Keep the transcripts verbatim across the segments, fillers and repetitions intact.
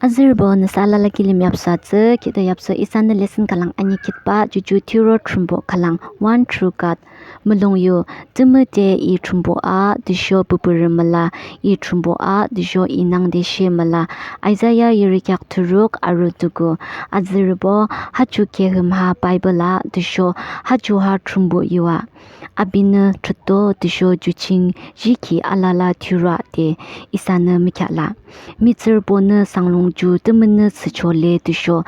Azürübo, nüsa alala kilim yapsu atsü, khihni yapsu isanü lesson khülang anikhitbah. Ju ju thiyuro Thrünpuh khülang, one true God. Mulong yu. Tümüde I Thrünpuh ah tüsho püpürü müla, I Thrünpuh ah tüsho I nangde she müla. Isaiah yirü kheak thuruk, arü thuku. Azürübo, ha ju kheahüm ha Bible ah tüsho ha ju ha Thrünpuh yu ah. Apinü thrüto tüsho ju ching jihkhi alala thiyuro de isanü mükheahlah. Mihtsürübonü sanglung ju tümünü thsüchole tüsho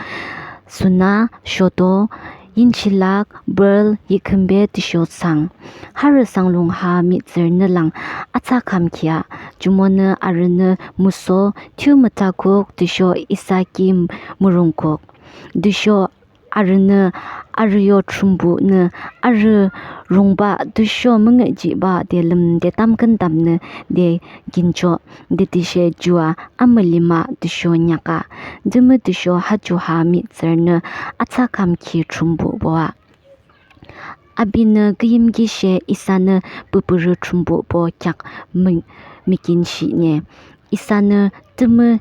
suna, shoto, yinchilak, pearl, yikhümbe tüsho thsang. Harü sanglung ha mihtsürünü lang atsa kamkhia. Jumonü arünü muso, thiyu müthakuk tüsho isa ki mürungkuk. Tüsho arünü arü yo Thrünpuhnü arü rungbah tüsho müngühjihbah de lümde tamkhüntamnü de kinchoh. Tütüshe ju ah amülimah tüsho neak ah. Tümü tüsho ha ju ha mihtsürünü atsa kamkhi Thrünpuhbo ah. Apinü küyimkishe isanü püpürü Thrünpuhbo kheak mü- mükinshihne. Isanü tümü-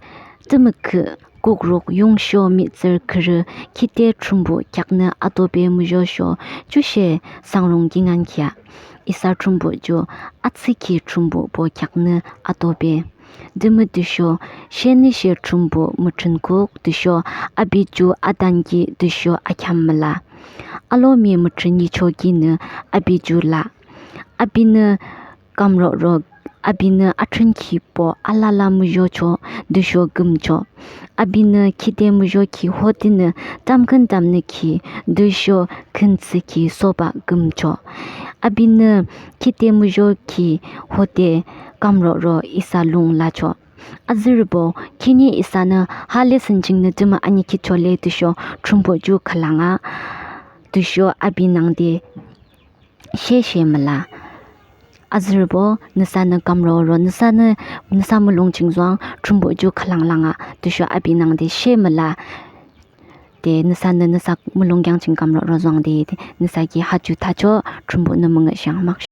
tümükhüh kukruk yungsho mihtsürü khürü khide Thrünpuh kheaknü atobe muzhosho, jushe sanglung kingaünkhi ah. Isa Thrünpuh ju atsükhi Thrünpuhbo kheaknü atobe. Tümü tüsho shenüshe Thrünpuh müthrünkuk tüsho api ju atankih tüsho akheam müla. Alomi müthrünyichokinü api ju lah. Apinü kamruhroro, apinü athrünkhibo alala muzhochoh tüsho kümchoh. Apinü khide muzhokhi hodenü tamkhüntamnükhi tüsho khün thsükhi sobah kümchoh. Apinü khide muzhokhi hode kamruhroro isa lung lachoh. Azürübo, khihni isanü ha lesson chingnü tümü anikhitchole tüsho Thrünpuh ju khülang ah tüsho api nangde sheshe müla. Azürübo, nüsanü kamruhroro, nüsanü nüsa mulong ching zoang Thrünpuh ju khülang lang ah tüsho api nangde she müla. De nüsanü nüsa mulong kheak ching kamruhroro zoang de nüsa ki ha ju thachoh. Thrünpuhnü müngühshang mak